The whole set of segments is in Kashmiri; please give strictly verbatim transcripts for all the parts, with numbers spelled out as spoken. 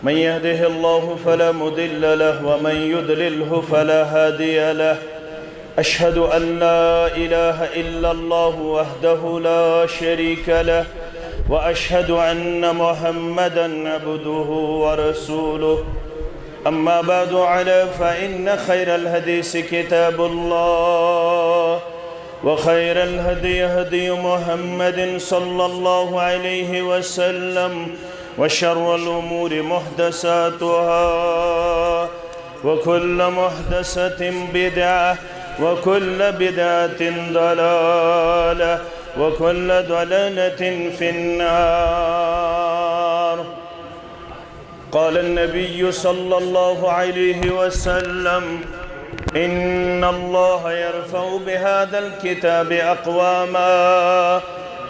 من يهده الله فلا مضل له ومن يضلله فلا هادي له. أشهد أن لا إله إلا الله وحده لا شريك له، وأشهد أن محمدا عبده ورسوله. أما بعد، على فإن خير الحديث كتاب الله، وخير الهدي هدي محمد صلى الله عليه وسلم، وشر الأمور محدثاتها، وكل محدثة بدعة، وكل بدعة ضلالة، وكل ضلالة في النار. قال النبي صلى الله عليه وسلم: إن الله يرفع بهذا الكتاب أقواما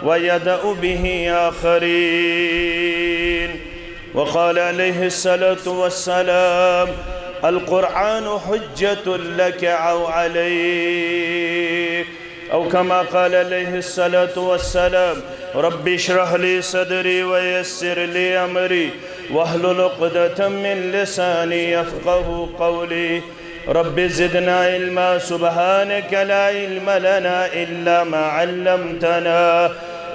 ويضع به آخرين. وقال عليه الصلاة والسلام: القرآن حجة لك أو عليك. أو كما قال عليه الصلاة والسلام: رب اشرح لي صدري ويسر لي أمري واحلل عقدة من لساني يفقه قولي. رب زدنا علما، سبحانك لا علم لنا إلا ما علمتنا،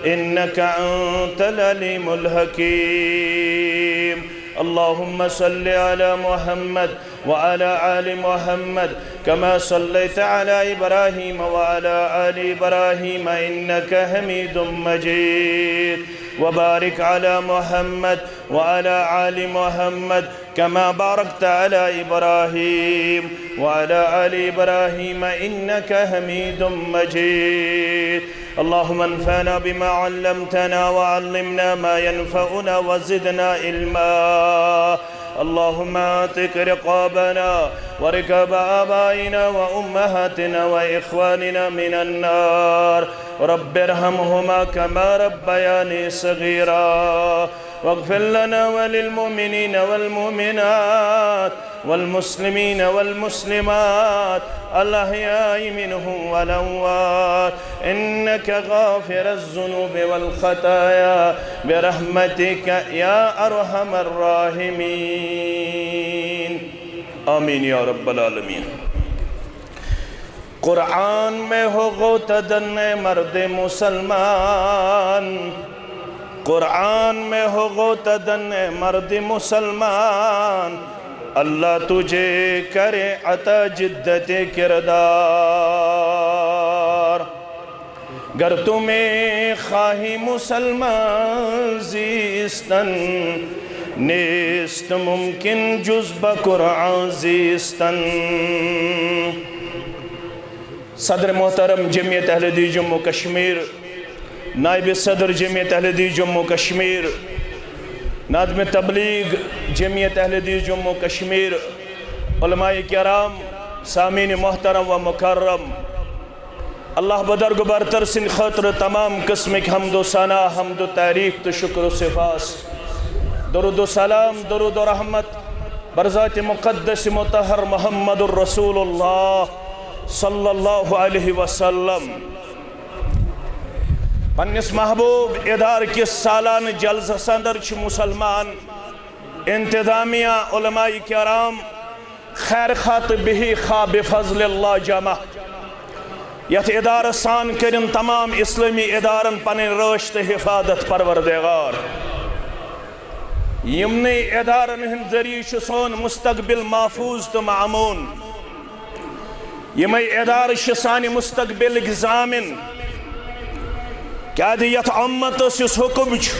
إنك أنت العليم الحكيم. اللهم صل على محمد وعلى آل محمد كما صليت على إبراهيم وعلى آل إبراهيم إنك حميد مجيد. وبارك على محمد وعلى آل محمد كما باركت على إبراهيم وعلى آل إبراهيم إنك حميد مجيد. اللهم انفعنا بما علمتنا وعلمنا ما ينفعنا وزدنا علما. اللهم اعتق رقابنا ورقاب آبائنا وأمهاتنا وإخواننا من النار. رب ارحمهما كما ربياني صغيرا. واغفر لنا وللمؤمنين والمؤمنات والمسلمين والمسلمات الأحياء منهم والأموات، إنك غافر الذنوب والخطايا برحمتك يا أرحم الراحمين. آمين يا رب العالمين. قرآن میں ہو غوطہ دن اے مرد مسلمان، قرآن میں ہو غوطہ دن اے مرد مسلمان، اللہ تجھے کرے عطا جدت کردار۔ گر تو می‌خواهی مسلمان زیستن، نیست ممکن جز به قرآن زیستن۔ صدر محترم جمعیت اہل حدیث جموں و کشمیر، نائب صدر جمعیت اہل حدیث جموں و کشمیر، ناظم تبلیغ جمعیت اہل حدیث جموں و کشمیر، علماء کرام، سامعین محترم و مکرم، اللہ بدرگ برتر سٕنٛدِ خٲطرٕ تمام قٕسمٕکۍ حمد و ثنا، حمد و تعریف تہٕ شکر و سپاس، درود و سلام، درود و رحمت بر ذات مقدس مطہر محمد الرسول اللہ صلی اللہ علیہ وسلم۔ پننِس محبوب ادارٕ کِس سالانہٕ جلسس اندر چھِ مسلمان انتظامیہ، علماء کرام، خیر خواہ تہٕ بہی خواہ بفضل اللہ جمع۔ یتھ ادارس سان کٔرِن تمام اسلٲمی ادارن پنٕنۍ رٲچھ تہٕ حفاظت پروردگار۔ یِمنٕے ادارن ہٕنٛدۍ ذٔریعہٕ چھُ سون مستقبل محفوظ تہٕ مامون۔ یِمے ادارٕ چھِ سانہِ مستقبلٕکۍ ضامن۔ کیازِ یتھ امتس یُس حکم چھُ،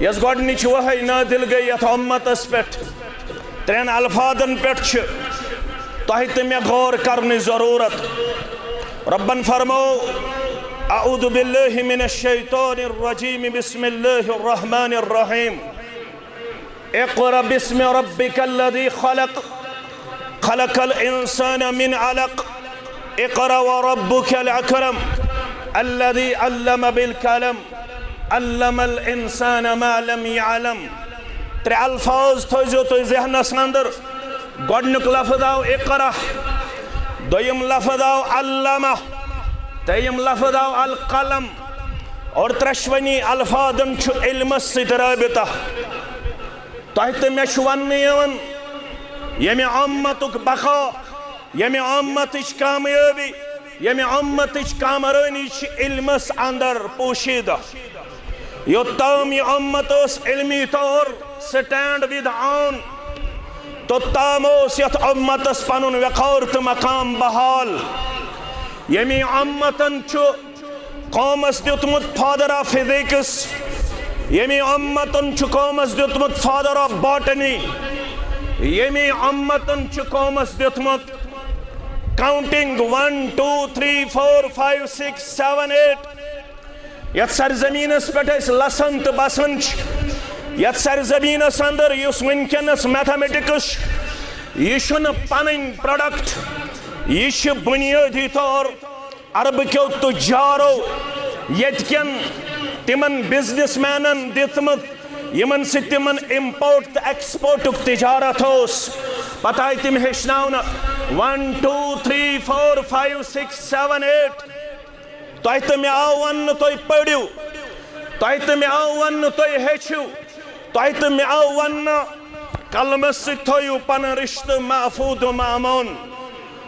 یۄس گۄڈنِچ وحی نازل گٔے یتھ امتس پٮ۪ٹھ، ترٛٮ۪ن الفاظن پٮ۪ٹھ چھِ تۄہہِ تہٕ مےٚ غور کرنٕچ ضروٗرت۔ رۄبن فرموو، اعوذ باللہ من الشیطان الرجیم، بسم اللہ الرحمن الرحیم۔ اقرأ باسم ربك الذي خلق، خلق الإنسان من علق، اقرأ وربك الأكرم، الذي علم بالقلم، علم الإنسان ما لم يعلم۔ ترٛےٚ الفاظ تھٲیزیو تُہۍ ذہنس اندر۔ گۄڈنیُک لفظ آو اقرأ، دوٚیِم لفظ آو علمہ، ترٛیٚیِم لفظ آو القلم۔ اور ترٛٮ۪شوٕنی الفاظن چھُ علمس سۭتۍ رٲبطہ۔ تۄہہِ تہٕ مےٚ چھُ وننہٕ یِوان، ییٚمہِ اُمتُک بقا، ییٚمہِ اُمتٕچ کامیٲبی، ییٚمہِ اُمتٕچ کامرٲنی چھِ علمس اندر پوشیدہ۔ یوٚت تام یہِ اُمت ٲس علمی طور stand with on، توٚت تام اوس یتھ اُمتس پنُن وقار تہٕ مقام بحال۔ ییٚمی اُمتن چھُ قومس دیُتمُت father of physics، ییٚمی اُمتن چھُ قومس دیُتمُت father of botany، ییٚمی اُمتن چھُ قومس دیُتمُت counting one, two, three, four, five, six, seven, eight۔ یتھ سرزمینس پٮ۪ٹھ أسۍ لسان تہٕ بسان چھِ، یتھ سرزمینس اندر یُس وٕنکیٚنس mathematics چھُ، یہِ چھُنہٕ پنٕنۍ product، یہِ چھِ بنیٲدی طور عربہٕ کیو تجارو، ییٚتہِ کٮ۪ن تِمن businessmanن دِژمٕژ، یِمن سۭتۍ تِمن import تہٕ exportُک تجارت اوس۔ پتہٕ آیہِ تِم ہیٚچھناونہٕ، one, two, three, four, five, six, seven, eight۔ تۄہہِ تہٕ مےٚ آو وننہٕ، تُہۍ پٔرِو۔ تۄہہِ تہٕ مےٚ آو وننہٕ، تُہۍ ہیٚچھِو۔ تۄہہِ تہٕ مےٚ آو وننہٕ، قلمس سۭتۍ تھٲیِو پنُن رشتہٕ محفوظ و مامون۔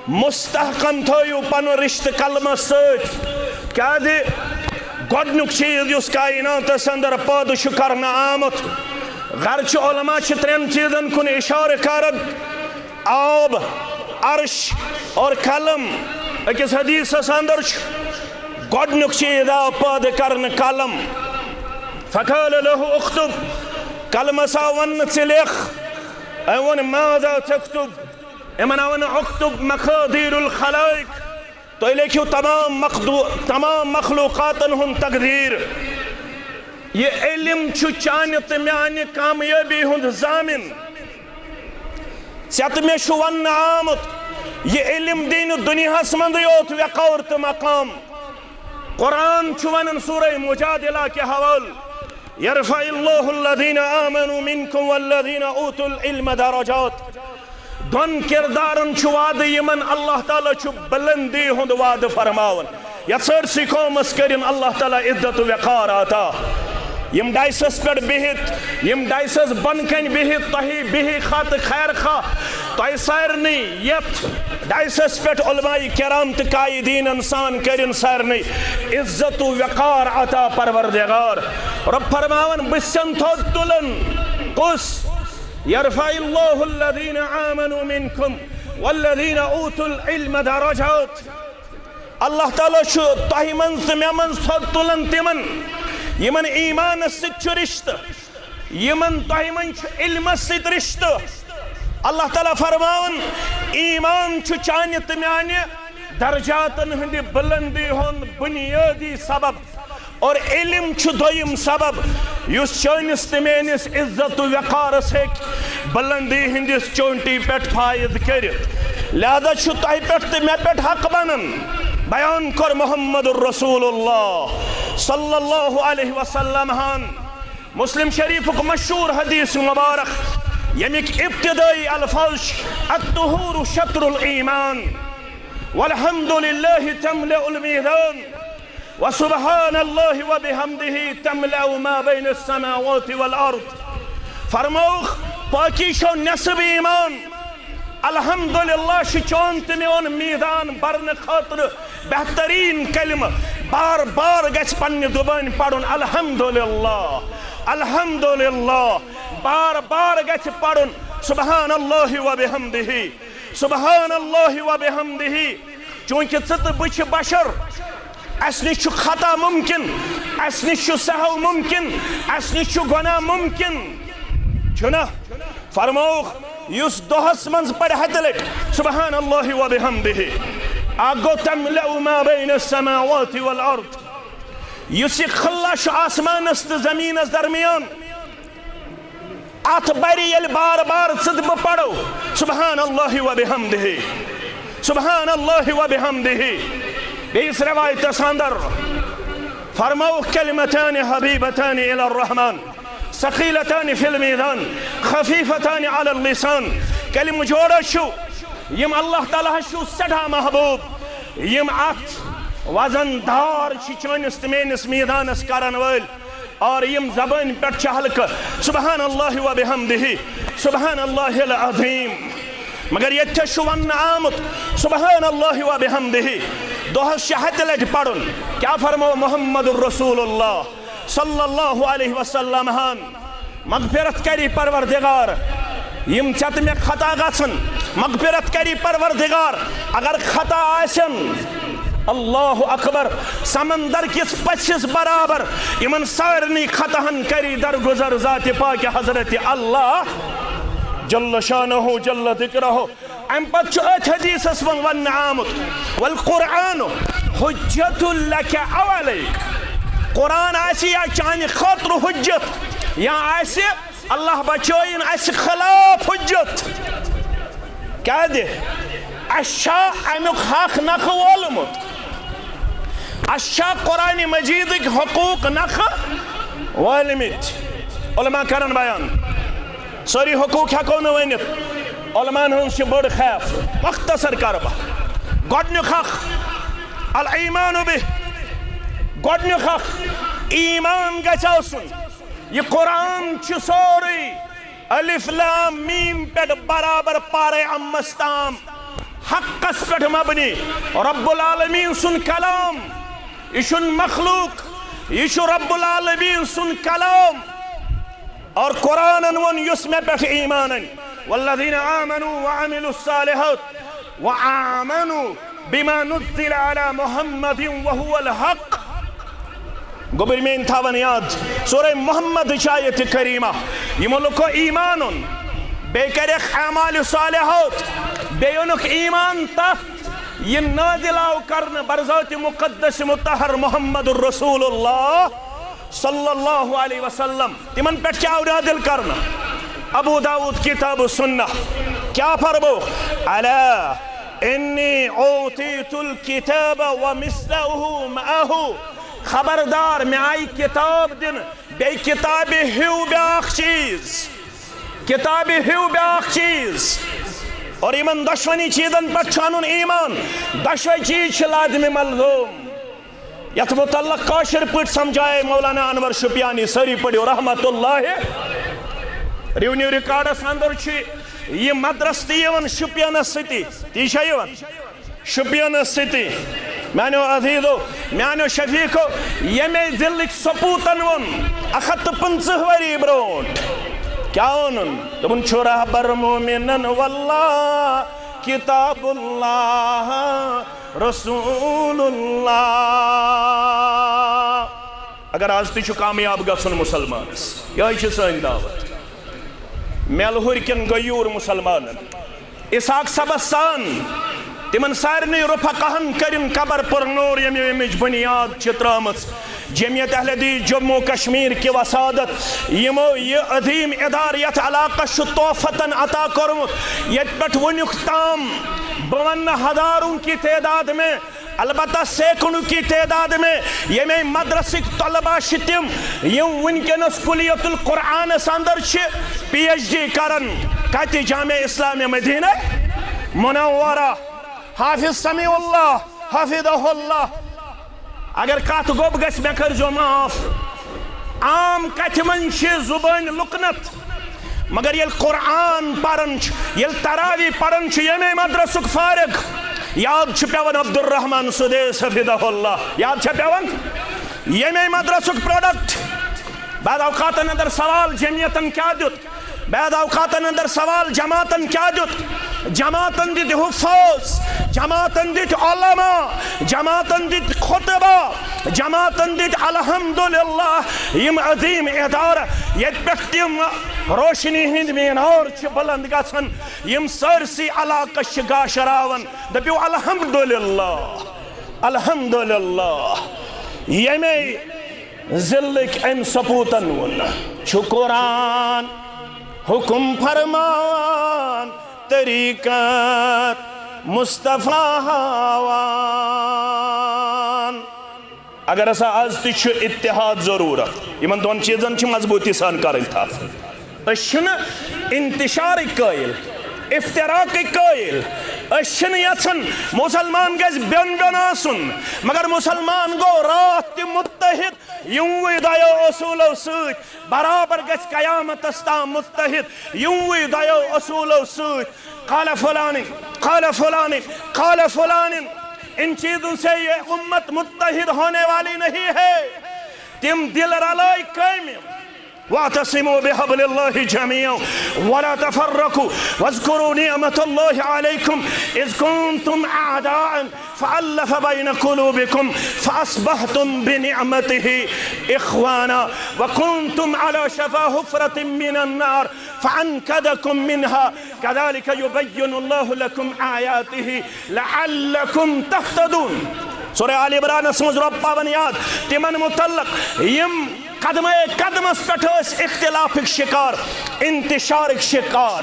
مستحکم تھٲیِو پنُن رشتہٕ قلمس سۭتۍ۔ کیازِ گۄڈنیُک چیز یُس کائناتس اندر پٲدٕ چھُ کرنہٕ آمُت، گرچہ علماء چھِ ترٛٮ۪ن چیزن کُن اشارٕ کران، آب، عرش اور قلم۔ أکِس حدیثس اندر چھُ گۄڈنیُک چیز آو پٲدٕ کرنہٕ قلم۔ فقال له اكتب، قلمس آو وننہٕ، ژٕ لیکھ۔ أمۍ ووٚن، ماذا تكتب؟ یِمن آو وننہٕ، اكتب مقادير الخلائق، تُہۍ لیکھِو تمام مخدو-، تمام مخلوقاتن ہُنٛد تقدیر۔ یہِ علم چھُ چانہِ تہٕ میانہِ کامیٲبی ہُنٛد ضامن۔ ژےٚ تہٕ مےٚ چھُ وننہٕ آمُت، یہِ علم دِنہٕ دُنیاہس منٛزٕے یوت وقار تہٕ مقام۔ قرآن چھُ ونان سورہ مجادلہ کہِ حوالہٕ، يرفع الله الذين آمنوا منكم والذين أوتوا العلم درجات۔ دۄن کردارن چھُ وعدٕ، یِمن اللہ تعالیٰ چھُ بلندی ہُنٛد وعدٕ فرماوان۔ یتھ سٲرسٕے قومس کٔرِن اللہ تعالیٰ عزت و وقار عطا۔ یِم ڈائسس پٮ۪ٹھ بِہِتھ، یِم ڈائسس بۄن کنہِ بِہِتھ، تۄہہِ بِہِتھ خط خیر خواہ، تۄہہِ سارنٕے یتھ ڈائسس پٮ۪ٹھ علماء کرام تہٕ قائدینن سان کٔرِن سارنٕے عزت و وقار عطا پروردگار۔ رب فرماوان، بہٕ چھسن تھوٚد تُلان۔ کُس؟ يرفع الله الذين آمنوا منكم والذين أوتوا العلم درجات۔ اللہ تعالیٰ چھُ تۄہہِ منٛز تہٕ مےٚ منٛز تھوٚد تُلان تِمن، یِمن ایمانس سۭتۍ چھُ رشتہٕ، یِمن تۄہہِ منٛز چھُ علمس سۭتۍ رشتہٕ۔ اللہ تعالیٰ فرماوان، ایمان چھُ چانہِ تہٕ میانہِ درجاتن ہٕنٛدِ بلندی ہُنٛد بنیٲدی سبب۔ اور علم چھُ دوٚیِم سبب، یُس چٲنِس تہٕ میٲنِس عزت و وقارس ہیٚکہِ بلندی ہٕنٛدِس چونٹی پٮ۪ٹھ فائز کٔرِتھ۔ لہذا چھُ تۄہہِ پٮ۪ٹھ تہٕ مےٚ پٮ۪ٹھ حق بنان، بیان کوٚر محمد رسول اللہ صلی اللہ علیہ وسلم ہن۔ مسلم شریفُک مشہوٗر حدیث مبارک، ییٚمِکۍ ابتدٲئی الفاظ چھِ، الطہور شطر الایمان، والحمد للہ تملأ الميزان، وسبحان الله وبحمده تملأ ما بين السماوات والأرض۔ فرمووُکھ، پاکی چھو نصف ایمان۔ الحمدللہ چھُ چون تہٕ میون میزان برنہٕ خٲطرٕ بہترین کلمہٕ۔ بار بار گژھِ پننہِ زبٲنۍ پرُن، الحمدللہ، الحمدللہ۔ بار بار گژھِ پرُن، سبحان اللہ و بحمدہ، سبحان اللہ و بحمدہ۔ چونکہ ژٕ تہٕ بہٕ چھِ بشر، اسہِ نِش چھُ خطا ممکن، اسہِ نِش چھُ سہو ممکن، اسہِ نِش چھُ گۄناہ ممکن، چھُنہ؟ فرمووُکھ، یُس دۄہس منٛز پرِ ہتہِ لٹہِ سبحان اللہ و بحمدہ، اکھ گوٚو تملأ ما بین السماوات والارض، یُس یہِ خلا چھُ آسمانس تہٕ زمینس درمیان، اتھ بری ییٚلہِ بار بار ژٕ تہٕ بہٕ پرو سبحان اللہ و بحمدہ، سبحان اللہ و بحمدہ۔ بیٚیِس روایتس اندر فرمووُکھ، کلمتان حبیبتان الی الرحمن ثقیلتان فی المیزان خفیفتان علی اللسان۔ کلمہٕ جوڑا چھُ، یِم اللہ تعالیٰ ہس چھُ سٮ۪ٹھاہ محبوب، یِم اتھ وزن دار چھِ چٲنِس تہٕ میٲنِس میزانس کرن وٲلۍ۔ اور یم زبان پٮ۪ٹھ چھِ ہلکہٕ، سبحان اللہ و بحمدہ، سبحان اللہ العظیم۔ مگر ییٚتہِ چھُ وننہٕ آمُت، سبحان اللہ و بحمدہ، دۄہس شےٚ ہتہِ لٹہِ پرُن۔ کیٛاہ فرمو محمد رسول اللہ صلی اللہ علیہ وسلم ہن؟ مغفرت کری پروردگار، یم ژےٚ تہٕ مےٚ خطا گژھن، مغفرت کری پروردگار۔ اگر خطا آسن، اللہ اکبر، سمندر کِس پٔژھِس برابر، یمن سارنٕے خطاہن کری درگزر ذات پاک حضرت اللہ جل شانہ جل ذکرہ۔ امہِ پتہٕ چھُ أتھۍ حدیثس منٛز وننہٕ آمُت، "والقرآن حجت لک او علیک"، قرآن آسہِ یا چانہِ خٲطرٕ حجت، یا آسہِ، اللہ بچٲیِن، اسہِ خلاف حجت۔ کیازِ؟ اسہِ چھا امیُک حق نکھٕ وولمُت؟ اسہِ چھا قرآن مجیدٕکۍ حقوق نکھٕ وٲلمٕتۍ؟ علماء کرن بیان، سٲری حقوق ہیٚکو نہٕ ؤنِتھ۔ علماءن ہٕنٛز چھِ بٔڑ خیف، مختصر کرٕ بہٕ۔ گۄڈٕنیُک حق، الایمان بہ، گۄڈٕنیُک حق، ایمان گژھِ آسُن۔ یہِ قرآن چھُ سورُے الف لام میم پٮ۪ٹھ برابر پارے امس تام حقس پٮ۪ٹھ مبنی، رب العالمین سُنٛد کلام۔ یہِ چھُنہٕ مخلوق، یہِ چھُ رب العالمین سُنٛد کلام۔ اور قرآنن ووٚن، یُس مےٚ پٮ۪ٹھ ایمان انہِ، والذین آمنوا وعملوا الصالحات وآمنوا بما نزل علی محمد وهو الحق۔ گوٚبرۍ میٲنۍ تھاون یاد، سورہ محمد چھ آیت کریمہ، یِمو لُکو ایمان اوٚن، بیٚیہِ کریکھ اعمال صالحات، بیٚیہِ اوٚنُکھ ایمان تتھ، یہِ نازل آو کرنہٕ برذات مقدس مطہر محمد رسول اللہ صلی اللہ علیہ وسلم۔ تِمن پٮ۪ٹھ کیٛاہ آو نازل کرنہٕ؟ ابو داؤد کتاب السنہ۔ کیٛاہ فرمو؟ الا انی اوتیت الکتاب ومثلہ معہ۔ خبردار، مےٚ آیہِ کتاب دِنہٕ، بیٚیہِ کتابہِ ہیوٗ بیٛاکھ چیٖز، کتابہِ ہیوٗ بیٛاکھ چیٖز۔ اور یِمن دۄشوٕنی چیٖزن پٮ۪ٹھ چھُ انُن ایمان۔ دۄشوے چیٖز چھِ لازمِ ملزوم۔ یتھ متعلق کٲشِر پٲٹھۍ سمجھایے مولانا انور شُپیانی، سٲری پٔرِو رحمت اللہ۔ ریونیو ریکارڈس اندر چھُ یہِ مدرسہٕ تہِ یِوان شُپینس سۭتی، تی چھا یِوان؟ شُپینس سۭتی۔ میانیو عزیزو، میانیو شفیقو، ییٚمے ضلعٕکۍ سپوٗتن ووٚن اکھ ہتھ تہٕ پٕنٛژٕہ ؤری برونٛٹھ۔ کیٛاہ ووٚنُن؟ دوٚپُن، چھُ رہبر مومنن واللہ کتاب اللہ رسول اللہ۔ اگر از تہِ چھُ کامیاب گژھُن مسلمانس، یہے چھِ سٲنۍ دعوت۔ میلہٕ ہُرۍ کٮ۪ن غیور مسلمانن، اسحاق صٲبس سان، تِمن سارنٕے رفقاہن کٔرِن قبر پر نور، ییٚمہِ ییٚمِچ بنیاد چھِ ترٲمٕژ۔ جمعیت اہل حدیث جموں کشمیر کہِ وسادت، یِمو یہِ عظیم ادارٕ یتھ علاقس چھُ تحفتن عطا کوٚرمُت، ییٚتہِ پٮ۪ٹھ وُنیُک تام، بہٕ ونہٕ نہٕ ہزاروں کی تعداد میں، البتہ سینکڑوں کی تعداد میں ییٚمے مدرسٕکۍ طلبہ چھِ تِم، یِم وٕنکیٚنس کلیت القرآنس اندر چھِ پی ایچ ڈی کران۔ کتہِ؟ جامعہ اسلامیہ مدینہ منورہ۔ حافظ سمیع اللہ حفظہ اللہ۔ اگر کتھ گوٚب گژھِ، مےٚ کٔرۍزیو معاف۔ عام کتھِ منٛز چھِ زبٲنۍ لُکنت، مگر ییٚلہِ قرآن پران چھُ، ییٚلہِ تراوی پران چھُ، ییٚمے مدرسُک فارغ، یاد چھُ پٮ۪وان عبدالرحمان سدیس حفظہ اللہ، یاد چھا پٮ۪وان؟ ییٚمے مدرسُک پروڈکٹ۔ بعض اوقاتن اندر سوال، جمعیتن کیٛاہ دیُت؟ بعض اوقاتن اندر سوال، جماعتن کیٛاہ دیُت؟ جماعتن دِتۍ حفاظ، جماعتن دِتۍ علماء، جماعتن دِتۍ خطبہ، جماعتن دِتۍ الحمدللہ یِم عظیم ادارٕ، ییٚتہِ پٮ۪ٹھ تِم روشنی ہٕنٛدۍ مینار چھِ بلند گژھان، یِم سٲرسٕے علاقس چھِ گاشراوان۔ دٔپِو الحمدللہ، الحمدللہ۔ ییٚمے ضلعٕکۍ أمۍ سپوٗتن ووٚن، چھُ قرآن حُکُم فرمان، طریٖقت مصطفیٰ ہاوان۔ اگر ہسا از تہِ چھُ اتحاد ضروٗرت، یِمن دۄن چیٖزن چھِ مضبوٗطی سان کرٕنۍ تھپھ۔ أسۍ چھِنہٕ انتشارٕکۍ قٲیِل، افتراقٕکۍ قٲیِل، أسۍ چھِنہٕ یژھان مسلمان گژھِ بیوٚن بیوٚن آسُن، مگر مسلمان گوٚو راتھ تہِ متحد یِموٕے دۄیو اصوٗلو سۭتۍ، برابر گژھِ قیامتس تام متحد یِموٕے دۄیو اصوٗلو سۭتۍ۔ قال فلان، قال فلان، قال فلان۔ ان چیزوں سے یہ امت متحد ہونے والی نہیں ہے۔ تم دل رلٲے کامہِ۔ واعتصموا بحبل الله جميعا ولا تفرقوا واذكروا نعمة الله عليكم إذ كنتم أعداء فألف بين قلوبكم فأصبحتم بنعمته إخوانا وكنتم على شفا حفرة من النار فأنقذكم منها كذلك يبين الله لكم آياته لعلكم تهتدون۔ سورہ آل عمرانس منٛز رۄب پاوان یاد تِمن متعلق یِم قدمے قدمس پٮ۪ٹھ ٲسۍ اختلافٕکۍ شکار، انتشارٕکۍ شکار،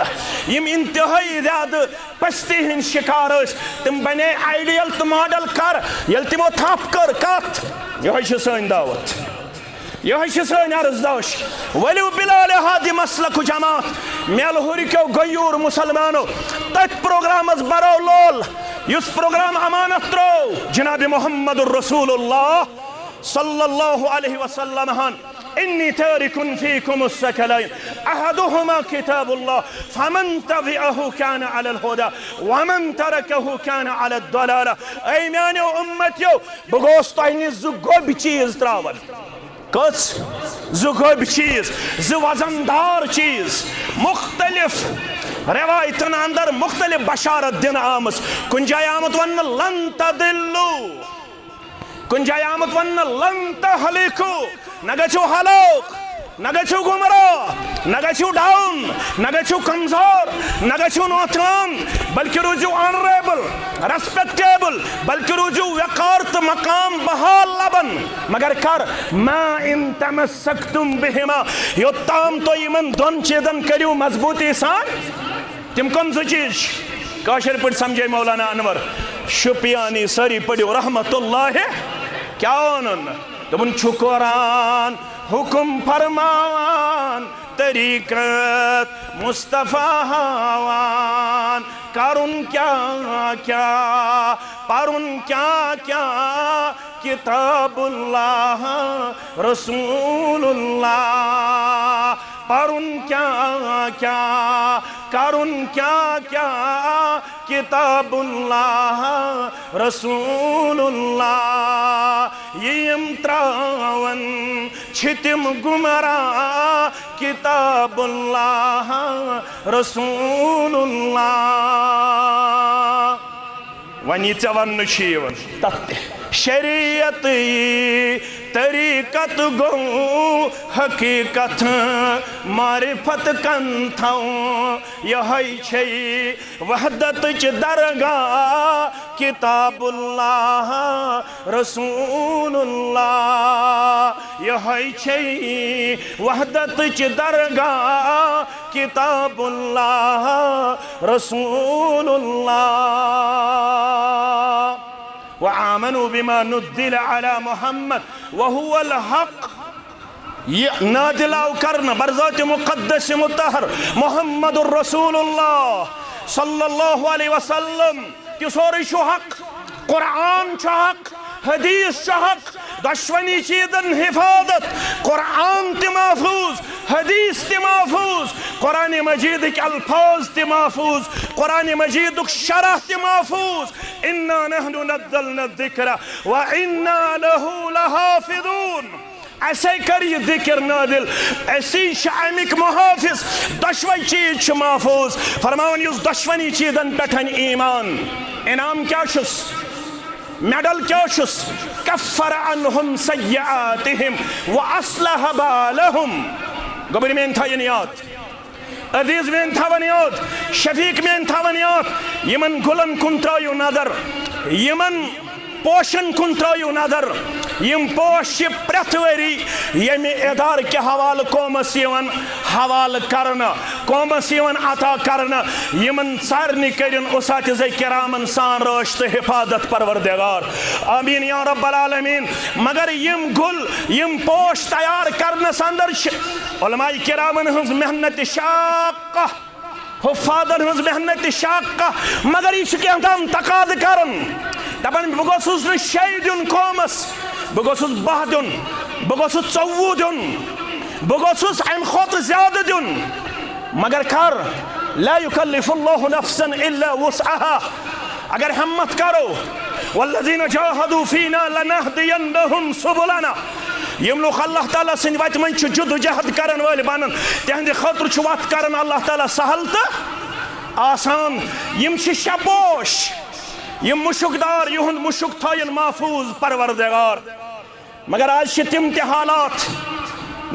یِم انتہٲئی زیادٕ پستی ہٕنٛدۍ شکار ٲسۍ۔ تِم بنے آئیڈیل تہٕ ماڈل کر، ییٚلہِ تِمو تھپھ کٔر کتھ۔ یِہوٚے چھِ سٲنۍ دعوت، یِہوٚے چھِ سٲنۍ عرض داشت۔ ؤلِو بلال ہادِ مسلک جماعت، میلہٕ ہُرۍ کیو غیور مسلمانو، تٔتھۍ پروگرامس برو لول، یُس پروگرام امانت ترٛوو جناب محمد رسول اللہ صلی اللہ علیہ وسلم ہن۔ انی تارک فیکم الثقلین احدہما کتاب اللہ فمن تبعہ کان علی الہدی ومن ترکہ کان علی الضلالہ۔ اے میانیو امتیو، بہٕ گوس تۄہہِ نِش زٕ گوٚبۍ چیٖز ترٛاوان۔ کٔژ؟ زٕ گوٚبۍ چیٖز، زٕ وزن دار چیٖز، مختلف روایتن اندر مختلف بشارت دِنہٕ آمٕژ۔ کُنہِ جایہِ آمُت وننہٕ، لن تضلوا۔ کُنہِ جایہِ آمُت وننہٕ، لن تہلکوا، نہ گژھِو ہلاک، نہ گژھِو گمراہ، نہ گژھِو ڈاؤن، نہ گژھِو کمزور، نہ گژھِو نوتران، بلکہ روٗزِو آنریبل، ریسپیکٹیبل، بلکہ روٗزِو وقار تہٕ مقام بحال لبن۔ مگر کر؟ ما ان تمسکتم بہما، یوٚتام تُہۍ یِمن دۄن چیٖزن کٔرِو مضبوٗطی سان۔ تِم کم زٕ چیٖز چھِ؟ کٲشِر پٲٹھۍ سمجھے مولانا انور شُپیانی، سٲری پٔرِو رحمت اللہ۔ کیٛاہ وَنُن؟ دوٚپُن، چھُ قرآن حُکُم فرماوان، طریٖقت مصطفیٰ ہاوان، کرُن کیٛاہ کیٛاہ، پرُن کیٛاہ کیٛاہ، کتاب اللہ رسول اللہ۔ پرُن کیٛاہ کیٛاہ، کرُن کیٛاہ کیٛاہ، کتاب اللہ رسول اللہ۔ یِم ترٛاوان چھِ تِم گمراہ، کتاب اللہ رسول اللہ۔ وۄنۍ یہِ ژےٚ وننہٕ چھُ یِوان، تتھ تہِ شریعت یی طریقت گوٚو حقیقت، معرفت کن تھاو یہے چھے وحدتٕچ درگاہ، کتاب اللہ رسول اللہ۔ یہے چھے وحدتٕچ درگاہ، کتاب اللہ رسول اللہ۔ وآمنوا بما نزل على محمد وهو الحق۔ یہ نازل آو کرنہٕ برذات مقدس مطہر محمد رسول اللہ صلی اللہ علیہ وسلم، کہ سورُے چھُ حق۔ قرآن چھُ حق، حدیث چھُ حق، دۄشوٕنی چیٖزن حفاظت۔ قرآن تہِ محفوظ، حدیث تہِ محفوظ، قرآن مجیدٕکۍ الفاظ تہِ محفوظ، قرآن مجیدُک شرح تہِ محفوظ۔ انا نحن نزلنا الذکر وانا له لحافظون۔ اسے کر یہ ذکر نازل، اسی چھِ امیک محافظ، دۄشوے چیز چھِ محفوظ۔ فرماوان یُس دۄشوٕنی چیزن پٮ۪ٹھ انعام کیا چھُس، میڈل کیا چھُس، کفر عنہم سیئاتہم واصلح بالہم۔ گوٚبرۍ میٲنۍ تھٲیِن یاد، عزیز میٲنۍ تھاوان یاد، شفیق میٲنۍ تھاوان یاد، یِمن گُلن کُن ترٲیِو نظر، یِمن پوشن کُن ترٲیِو نظر۔ یِم پوش چھِ پرٛٮ۪تھ ؤری ییٚمہِ ادارٕ کہِ حوالہٕ قومس یِوان حوالہٕ کرنہٕ، قومس یِوان عطا کرنہٕ۔ یِمن سارنٕے کٔرِن اساتذہ کرامن سان رٲچھ تہٕ حفاظت پروردگار۔ آمین یا رب العالمین۔ مگر یِم گُل، یِم پوش تیار کرنس اندر چھِ علماء کرامن ہٕنٛز محنت شاقہ۔ حفاظن ہٕنٛز محنت تہِ شاقہ، مگر یہِ چھُ کینٛہہ تام تقاضہٕ کران۔ دپان، بہٕ گوٚژھُس نہٕ شیٚیہِ دیُن قومس، بہٕ گوٚژھُس باہ دیُن، بہٕ گوٚژھُس ژوٚوُہ دیُن، بہٕ گوٚژھُس امہِ کھۄتہٕ زیادٕ دیُن، مگر کر؟ لا یکلف اللہ نفسا الا وسعها۔ اگر ہمت کرو، والذین جاہدوا فینا لنہدینہم سبلنا، یِم لوٗکھ اللہ تعالیٰ سٕنٛدِ وتہِ منٛز چھِ جدوجہد کرن وٲلۍ بنن، تِہنٛدِ خٲطرٕ چھُ وتھ کران اللہ تعالیٰ سہل تہٕ آسان۔ یِم چھِ شےٚ پوش، یِم مُشُک دار، یِہُنٛد مُشُک تھٲیِن محفوظ پروردگار۔ مگر آز چھِ تِم تہِ حالات،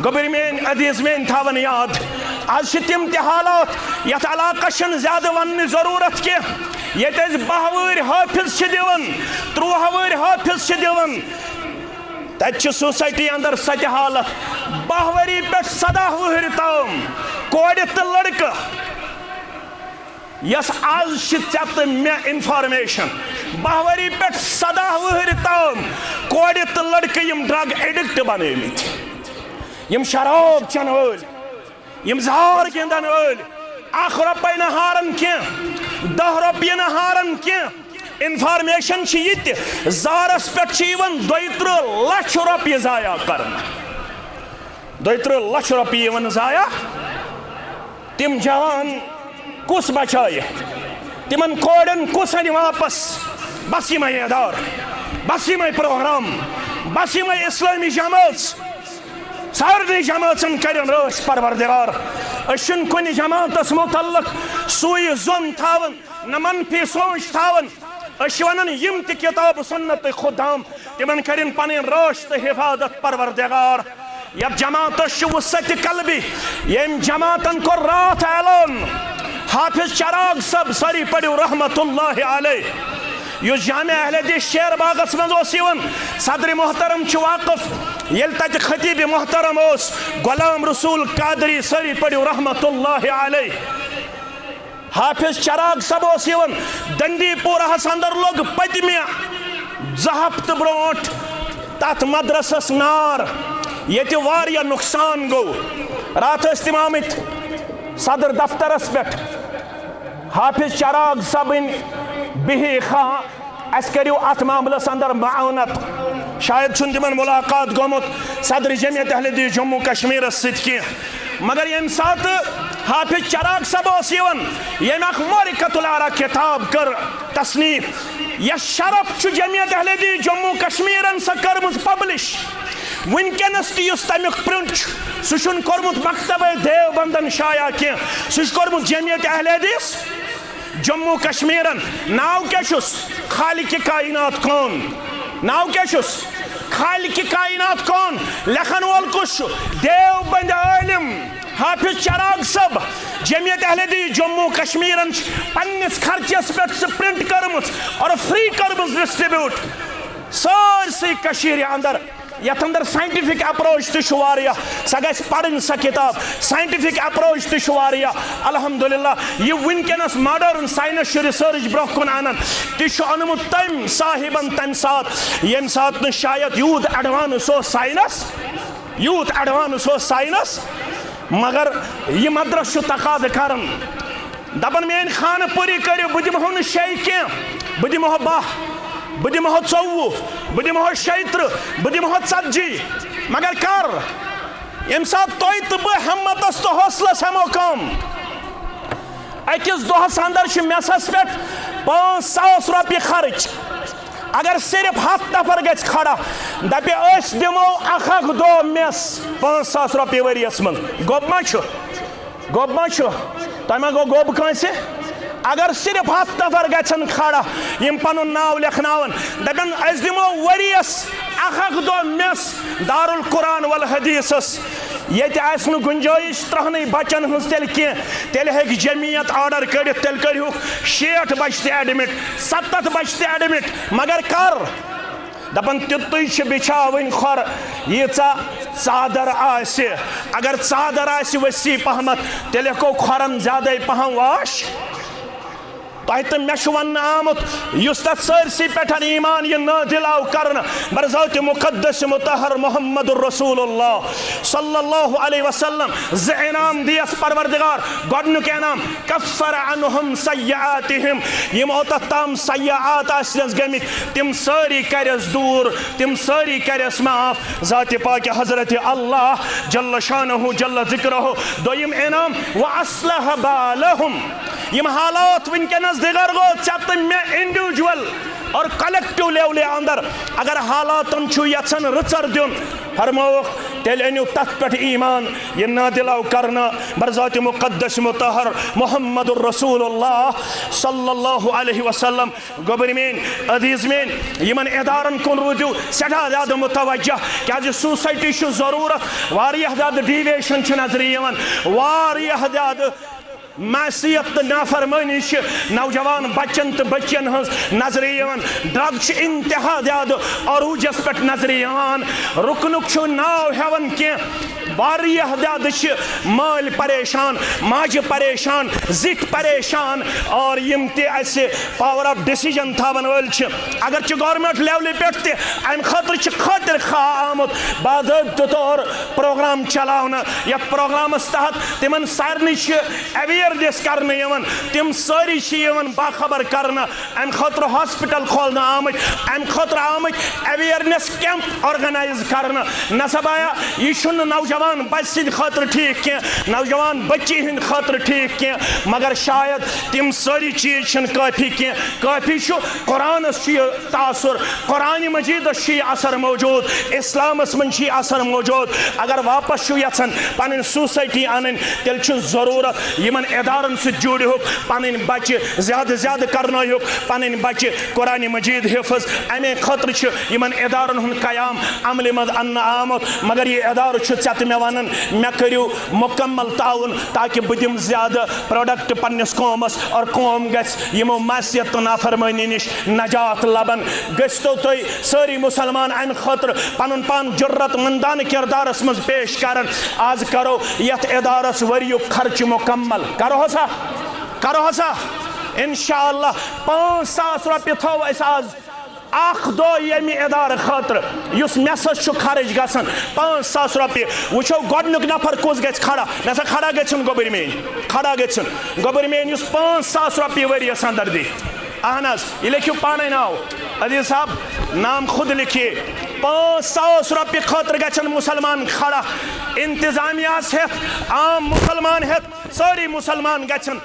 گوٚبٕرۍ میٲنۍ، عزیز میٲنۍ، تھاوان یاد، آز چھِ تِم تہِ حالات، یتھ علاقس چھنہٕ زیادٕ وننٕچ ضروٗرت کینٛہہ، ییٚتہِ أسۍ باہ وٕہٕرۍ حٲفظ چھِ دِوان، ترٛوہہ وٕہٕرۍ حٲفظ چھِ دِوان، تتہِ چھِ سوسایٹی اندر سۄ تہِ حالت، باہ ؤری پٮ۪ٹھ سداہ وٕہٕرۍ تام کورِ تہٕ لڑکہٕ، یۄس آز چھِ ژےٚ تہٕ مےٚ انفارمیشن، باہ ؤری پٮ۪ٹھ سداہ وٕہٕرۍ تام کورِ تہٕ لڑکہٕ یِم ڈرگ ایڈکٹ بنٲومٕتۍ، یِم شراب چٮ۪ن وٲلۍ، یِم زار گِنٛدن وٲلۍ، اکھ رۄپے نہٕ ہارن کینٛہہ، دہ رۄپیہِ نہٕ ہارن کینٛہہ۔ انفارمیشن چھِ یہِ تہِ، زارس پٮ۪ٹھ چھِ یِوان دۄیہِ ترٕٛہ لچھ رۄپیہِ ضایع کرنہٕ، دۄیہِ ترٕٛہ لچھ رۄپیہِ یِوان ضایع۔ تِم جوان کُس بچایہِ؟ تِمن کورٮ۪ن کُس انہِ واپس؟ بس یِمے ادارٕ، بس یِمے پروگرام، بس یِمے اسلٲمی جمٲژ۔ سارنٕے جمٲژن کٔرِن رٲچھ پروردگار۔ أسۍ چھِنہٕ کُنہِ جماعتس متعلق سوٗیہِ ظۄن تھاوان، نہ منفی سونچ تھاوان۔ أسۍ چھِ ونان، یِم تہِ کتاب سنت تہٕ خدام، تِمن کٔرِن پنٕنۍ رٲچھ تہٕ حفاظت پروردگار۔ یتھ جماعتس چھُ وسعت قلبی، ییٚمۍ جماعتن کوٚر راتھ اعلان، حافظ چراغ صٲب، سٲری پٔرِو رحمت اللہ علیہ، یُس جامع اہل حدیث شیر باغس منٛز اوس یِوان، صدر محترم چھُ واقف، ییٚلہِ تتہِ خطیب محترم اوس غلام رسول قادری، سٲری پٔرِو رحمت اللہ علیہ۔ حافظ چراغ صٲب اوس یِوان، ڈنڈی پورہس اندر لوٚگ پٔتمہِ زٕ ہفتہٕ برونٛٹھ تتھ مدرسس نار، ییٚتہِ واریاہ نۄقصان گوٚو۔ راتھ ٲسۍ تِم آمٕتۍ صدر دفترس پٮ۪ٹھ، حافظ چراغ صٲبٕنۍ بِہی خاں، اسہِ کٔرِو اتھ معاملس اندر معاونت۔ شاید چھُنہٕ تِمن ملاقات گوٚمُت صدر جمعیت اہل حدیث جموں کشمیرس سۭتۍ کینٛہہ، مگر ییٚمہِ ساتہٕ حافظ چراغ صٲب اوس یِوان، ییٚمۍ اکھ معرکۃ العرب کتاب کٔر تصنیف، یس شرف چھُ جمعیت اہل حدیث جموں کشمیرن سۄ کٔرمٕژ پبلش۔ وٕنکیٚنس تہِ یُس تمیُک پرنٹ چھُ، سُہ چھُنہٕ کوٚرمُت مکتبہ دیوبندن شایع کینٛہہ، سُہ چھُ کوٚرمُت جمعیت اہل حدیث جموں کشمیرن۔ ناو کیٛاہ چھُس؟ خالق کائنات کون؟ ناو کیٛاہ چھُس؟ خالق کائنات کون؟ لیکھن وول کُس چھُ؟ دیوبند عالم حافظ چراغ صٲب۔ جمعیت اہل حدیث جموں کشمیرن چھِ پننِس خرچس پٮ۪ٹھ سُہ پرنٹ کٔرمٕژ اور فری کٔرمٕژ ڈسٹریبیوٹ سٲرسٕے کٔشیٖرِ اندر۔ یتھ اندر ساینٹیفک اپروچ تہِ چھُ واریاہ، سۄ گژھِ پرٕنۍ سۄ کتاب۔ ساینٹیفک اپروچ تہِ چھُ واریاہ، الحمدللہ۔ یہِ وٕنکیٚنس ماڈرن ساینس چھُ ریسرچ برونٛہہ کُن انان، تہِ چھُ اوٚنمُت تٔمۍ صاحبن تمہِ ساتہٕ، ییٚمہِ ساتہٕ نہٕ شاید یوٗت ایڈوانس اوس ساینس، یوٗت ایڈوانس اوس ساینس، مگر یہِ مدرسہٕ چھُ تقاضہٕ کران۔ دپان، میٲنۍ خانہٕ پوٗری کٔرِو، بہٕ دِمہو نہٕ شیٚیہِ کینٛہہ، بہٕ دِمہو باہ، بہٕ دِمہو ژوٚوُہ، بہٕ دِمہو شیٚیہِ ترٕٛہ، بہٕ دِمہو ژتجی۔ مگر کر؟ ییٚمہِ ساتہٕ تۄہہِ تہٕ بہٕ ہمتس تہٕ حوصلس ہٮ۪مو کم، أکِس دۄہس اندر چھِ میسس پٮ۪ٹھ پانٛژھ ساس رۄپیہِ خرٕچ۔ اگر صرف ہتھ نفر گژھِ کھڑا، دپہِ، أسۍ دِمو اکھ اکھ دۄہ میس پانٛژھ ساس رۄپیہِ ؤریس منٛز، گوٚب ما چھُ؟ گوٚب ما چھُ؟ تۄہہِ ما گوٚو گوٚب کٲنٛسہِ؟ اگر صرف ہتھ نفر گژھن کھڑا، یِم پنُن ناو لیکھناون، دپن، أسۍ دِمو ؤریس اکھ اکھ دۄہ میس دارالقرآن والحدیثس۔ ییٚتہِ آسہِ نہٕ گُنجٲیِش ترٛہنٕے بچن ہٕنٛز تیٚلہِ کینٛہہ، تیٚلہِ ہیٚکہِ جمعیت آرڈر کٔڑِتھ، تیٚلہِ کٔرِہُکھ شیٹھ بچہِ تہِ ایڈمٹ، ستتھ بچہِ تہِ ایڈمٹ، مگر کر؟ دپان، تیُتُے چھِ بچھاوٕنۍ کھۄر، ییٖژاہ ژادر آسہِ۔ اگر ژادر آسہِ ؤسیع پہمتھ، تیٚلہِ ہٮ۪کو کھۄرن زیادے پہم واش۔ تۄہہِ تہٕ مےٚ چھُ وننہٕ آمُت، یُس تتھ سٲرسٕے پٮ۪ٹھ ایمان یہِ نازل آو کرنہٕ، بر ذات مقدس مطہر محمد رسول اللہ صلی اللہ علیہ وسلم، زٕ انعام دیس پروردگار۔ گۄڈنیُک انعام، کفر عنہم سیئاتہم، یِم اوتتھ تام سیئات آسنس گٔمٕتۍ، تِم سٲری کرٮ۪س دوٗر، تِم سٲری کرٮ۪س معاف۔ ذات پاک حضرت اللہ جل شانہ جل ذکرہ۔ دوٚیِم انعام، واصلح بالہم، یِم حالات وٕنکیٚنس دِگر گوٚو ژےٚ تہٕ مےٚ انڈیویجول اور کلیکٹو لیولہِ اندر، اگر حالاتن چھُ یژھان رٕژر دیُن، فرمووُکھ، تیٚلہِ أنِو تتھ پٮ۪ٹھ ایمان، یہِ نازل آو کرنہٕ بر ذات مقدس مطہر محمد رسول اللہ صلی اللہ علیہ وسلم۔ گوٚبرۍ میٲنۍ، عزیز میٲنۍ، یِمن ادارن کُن روٗزِو سٮ۪ٹھاہ زیادٕ متوجہ، کیازِ سوسایٹی چھُ ضروٗرت۔ واریاہ زیادٕ ڈیویشن چھِ نظرِ یِوان، واریاہ زیادٕ معصیت تہٕ نافرمٲنی چھِ نوجوان بچن تہٕ بچین ہٕنٛز نظرِ یِوان۔ ڈرگ چھِ انتہا زیادٕ عروجس پٮ۪ٹھ نظرِ یِوان۔ رُکنُک چھُ ناو ہٮ۪وان کینٛہہ۔ واریاہ زیادٕ چھِ مٲلۍ پریشان، ماجہِ پریشان، زِٹھۍ پریشان، اور یِم تہِ اسہِ پاور آف ڈیسیجن تھاون وٲلۍ چھِ، اگرچہِ گورنمنٹ لیولہِ پٮ۪ٹھ تہِ امہِ خٲطرٕ چھِ خٲطر خواہ آمُت باضٲبطہٕ طور پروگرام چلاونہٕ، یتھ پروگرامس تحت تِمن سارنٕے چھِ اویئرنیس کرنہٕ یِوان، تِم سٲری چھِ یِوان باخبر کرنہٕ۔ امہِ خٲطرٕ ہاسپٹل کھولنہٕ آمٕتۍ، امہِ خٲطرٕ آمٕتۍ اویئرنیس کیمپ آرگنائز کرنہٕ۔ نصب آیا، یہِ چھُنہٕ نوجوان بچہِ سٕنٛدِ خٲطرٕ ٹھیٖک کینٛہہ، نوجوان بچی ہٕنٛدِ خٲطرٕ ٹھیٖک کینٛہہ، مگر شاید تِم سٲری چیٖز چھِنہٕ کٲفی کینٛہہ۔ کٲفی چھُ قرآنس چھُ یہِ تاثر، قرآن مجیدس چھُ یہِ اثر موجود، اسلامس منٛز چھُ یہِ اثر موجود۔ اگر واپس چھُ یژھان پنٕنۍ سوسایٹی انٕنۍ، تیٚلہِ چھُ ضروٗرت یِمن ادارن سۭتۍ جُڑِہُک، پنٕنۍ بچہِ زیادٕ زیادٕ کرنٲیہُک، پنٕنۍ بچہِ قرآن مجید حفظ۔ امے خٲطرٕ چھُ یِمن ادارن ہُنٛد قیام عملہِ منٛز اننہٕ آمُت۔ مگر یہِ ادارٕ چھُ ژےٚ تہٕ مےٚ ونان، مےٚ کٔرِو مکمل تعاون تاکہ بہٕ دِمہٕ زیادٕ پروڈکٹ پننِس قومس اور قوم گژھِ یِمو معصیت تہٕ نافرمٲنی نِش نجات لبن۔ گٔژھتو تُہۍ سٲری مسلمان امہِ خٲطرٕ پنُن پان جرت مندانہٕ کردارس منٛز پیش کرن۔ آز کرو یتھ ادارس ؤریُک خرچہٕ مکمل۔ کرو ہسا، کرو ہسا۔ انشاءاللہ پانٛژھ ساس رۄپیہِ تھاوو أسۍ آز اکھ دۄہ ییٚمہِ ادارٕ خٲطرٕ، یُس مےٚ سۭتۍ چھُ خرٕچ گژھان۔ پانٛژھ ساس رۄپیہِ۔ وٕچھو گۄڈٕنیُک نفر کُس گژھِ کھڑا۔ مےٚ سا کھڑا گژھُن گوٚبٕرۍ میٲنۍ، کھڑا گژھُن گوٚبٕرۍ میٲنۍ، یُس پانٛژھ ساس رۄپیہِ ؤریَس اندر دی۔ اہن حظ، یہِ لیکھِو پانے ناو۔ عزیز صاحب، نام خود لکھیے۔ پانٛژھ ساس رۄپیہِ خٲطرٕ گژھن مسلمان کھڑا۔ انتظامیہ ہس ہٮ۪تھ، عام مسلمان ہٮ۪تھ، سٲری مسلمان گژھن۔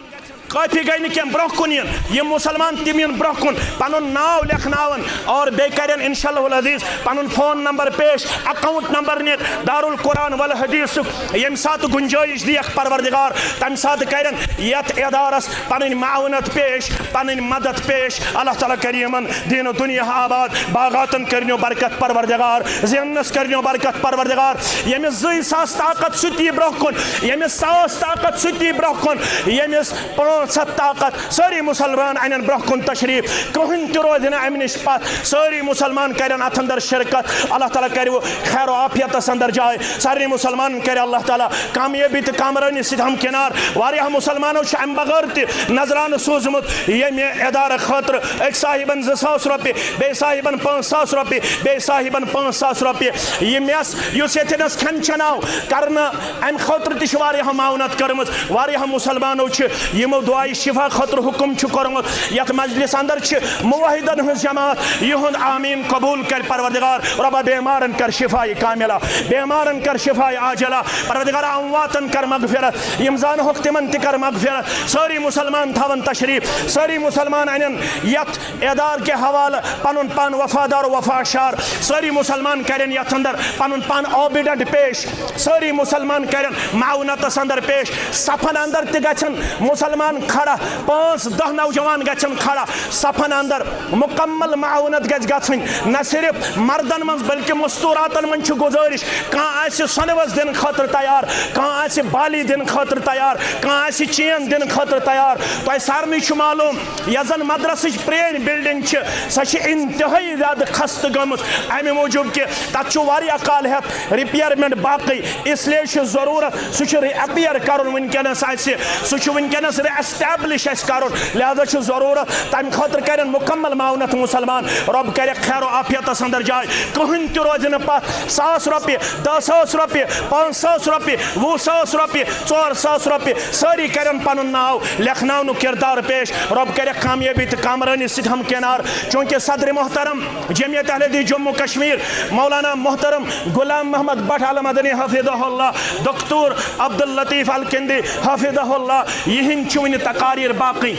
کٲفی گٔے نہٕ کینٛہہ، برٛونٛہہ کُن یِن۔ یِم مسلمان تِم یِن برٛونٛہہ کُن، پنُن ناو لیکھناون اور بیٚیہِ کرن انشاءاللہ العزیز پنُن فون نمبر پیش، اکاؤنٹ نمبر نِتھ دارالقرآن والحدیثُک۔ ییٚمہِ ساتہٕ گنجٲیش دِیکھ پروردگار، تمہِ ساتہٕ کرن یتھ ادارس پنٕنۍ معاونت پیش، پنٕنۍ مدد پیش۔ اللہ تعالیٰ کرِ یِمن دین و دنیا آباد، باغاتن کرنیو برکت پروردگار، زیننس کرنیو برکت پروردگار۔ ییٚمِس زٕے ساس طاقت سُہ تہِ یی برٛونٛہہ کُن، ییٚمِس ساس طاقت سُہ تہِ یی برٛونٛہہ کُن، ییٚمِس پانٛژھ ہتھ طاقت۔ سٲری مسلمان انن برٛونٛہہ کُن تشریف، کٕہٕنۍ تہِ روزِ نہٕ امہِ نِش پتھ۔ سٲری مسلمان کرن اتھ اندر شرکت۔ اللہ تعالیٰ کرِ خیر و عافیتس اندر جاے۔ سارنٕے مسلمانن کرِ اللہ تعالیٰ کامیٲبی تہٕ کامرٲنی سۭتۍ ہمکنار۔ واریاہ مسلمانو چھُ امہِ بغٲر تہِ نذرانہٕ سوٗزمُت ییٚمہِ ادارٕ خٲطرٕ۔ أکۍ صاحبن زٕ ساس رۄپیہِ، بیٚیہِ صاحبن پانٛژھ ساس رۄپیہِ، بیٚیہِ صاحبن پانٛژھ ساس رۄپیہِ۔ یہِ میس یُس ییٚتٮ۪نس کھٮ۪ن چٮ۪ن آو کرنہٕ، امہِ خٲطرٕ تہِ چھِ واریاہ معاونت کٔرمٕژ۔ واریاہ مسلمانو چھِ یِمو دعایہِ شفا خٲطرٕ حکم چھُ کوٚرمُت۔ یتھ مجلس اندر چھِ موحدن ہٕنٛز جماعت، یِہُنٛد آمین قبول کرِ پروردگار۔ رۄبا بیمارن کر شفا کاملہ، بیمارن کر شفا عاجلہ۔ پروردگار امواتن کر مغفرت، یِم زانہوکھ تِمن تہِ کر مغفرت۔ سٲری مسلمان تھاون تشریف، سٲری مسلمان انن یتھ ادارٕ کہِ حوالہٕ پنُن پان وفادار و وفا شار۔ سٲری مسلمان کرن یتھ اندر پنُن پان اوبیڈنٹ پیش، سٲری مسلمان کرن معاونتس اندر پیش۔ صفن اندر تہِ گژھن مسلمان کھڑا، پانٛژھ دہ نوجوان گژھن کھڑا صفن اندر۔ مکمل معاونت گژھِ گژھٕنۍ، نہ صرف مردن منٛز بلکہ مستوراتن منٛز چھِ گزٲرش، کانٛہہ آسہِ سۄنہٕ وس دِنہٕ خٲطرٕ تیار، کانٛہہ آسہِ بالی دِنہٕ خٲطرٕ تیار، کانٛہہ آسہِ چین دِنہٕ خٲطرٕ تیار۔ تۄہہِ سارنٕے چھُ معلوم، یۄس زن مدرسٕچ پرٛٲنۍ بلڈنگ چھِ، سۄ چھِ انتہٲیی زیادٕ خستہٕ گٔمٕژ۔ امہِ موٗجوٗب کہِ تتھ چھُ واریاہ کال ہٮ۪تھ ریپیئرمنٹ باقٕے، اس لیے چھُ ضروٗرت سُہ چھُ ری اپیئر کرُن وٕنکیٚنس اسہِ، سُہ چھُ وٕنکیٚنس ری ایسٹیبلش اَسہِ کَرُن، لہذا چھُ ضروٗرت تَمہِ خٲطرٕ کَرن مُکمل معاونت مُسلمان۔ رۄب کَرٮ۪کھ خیر و عافیتس اندر جاے، کٕہٕنۍ تہِ روزِ نہٕ پتھ۔ ساس رۄپیہِ، دہ ساس رۄپیہِ، پانٛژھ ساس رۄپیہِ، وُہ ساس رۄپیہِ، ژور ساس رۄپیہِ، سٲری کَرن پنُن ناو لیکھناونُک کردار پیش۔ رۄب کَرٮ۪کھ کامیٲبی تہٕ کامرٲنی سۭتۍ ہمکنار۔ چوٗنٛکہِ صدر محترم جمعیت اہل حدیث جموں کشمیر مولانا محترم غلام محمد بٹ المدنی حفظہ اللہ، دکتور عبداللطیف الکندی حفظہ اللہ، یِہِنٛدۍ چھِ وٕنہِ تقاریر باقٕے۔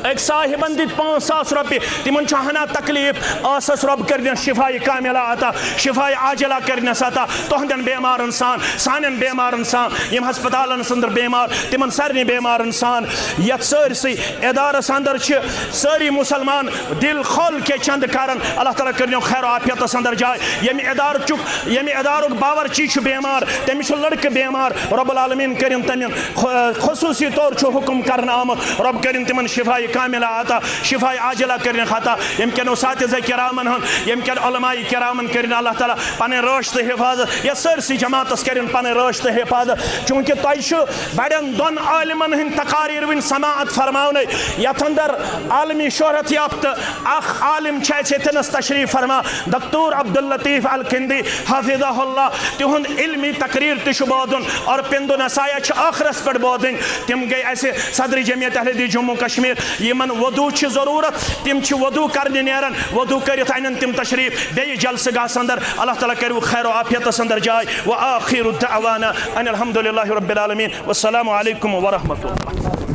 أکۍ صاحبن دِتۍ پانٛژھ ساس رۄپیہِ، تِمن چھُ ہنا تکلیف، ٲسس رۄب کٔرِنۍ شفایہِ کاملہ عطا، شفایہِ عاجلہ کٔرِنس عطا، تُہنٛدٮ۪ن بیمارن سان، سانٮ۪ن بیمارن سان، یِم ہسپتالن اندر بیمار، تِمن سارنٕے بیمارن سان۔ یتھ سٲرسٕے ادارس اندر چھِ سٲری مسلمان دل کھول کے چند کران۔ اللہ تعالیٰ کٔرِنو خیر و عافیتس اندر جاے۔ ییٚمہِ ادارُک، ییٚمہِ ادارُک باورچی چھُ بیمار، تٔمِس چھُ لڑکہٕ بیمار، رب العالمین کٔرِن تٔمِس خ-، خصوصی طور چھُ حکم کرنہٕ آمُت، رب کٔرِن تِمن شفایہِ کاملہ عطا، شفایہِ عاجلہ کٔرِن عطا۔ ییٚمہِ کٮ۪ن اساتذہ کرامن ہُنٛد، ییٚمہِ کٮ۪ن علماء کرامن کٔرِن اللہ تعالیٰ پنٕنۍ رٲچھ تہٕ حفاظت، یا سٲرسٕے جماعتس کٔرِن پنٕنۍ رٲچھ تہٕ حفاظت، چوٗنٛکہِ تۄہہِ چھُ بڑٮ۪ن دۄن عالمن ہٕنٛدۍ تقاریر وٕنہِ سماعت فرماونٕے۔ یتھ اندر عالمی شہرت یافتہٕ اکھ عالم چھُ اسہِ ییٚتنس تشریف فرما، دکتور عبداللطیف الکندی حفظہ اللہ، تِہُنٛد علمی تقریر تہِ چھُ بوزُن اور پندو نصایح چھِ ٲخرس پٮ۪ٹھ بوزٕنۍ۔ تِم گٔے اسہِ صدر جمعیت اہل حدیث جموں کشمیر، یِمن وضو چھِ ضروٗرت، تِم چھِ وضو کرنہِ نیران، وضو کٔرِتھ انن تِم تشریف بیٚیہِ جلسہٕ گاہس اندر۔ اللہ تعالیٰ کٔرِو خیر و عافیتس اندر جاے۔ وآخر دعوانا ان الحمد للہ رب العالمین۔ والسلام علیکم ورحمۃ اللہ۔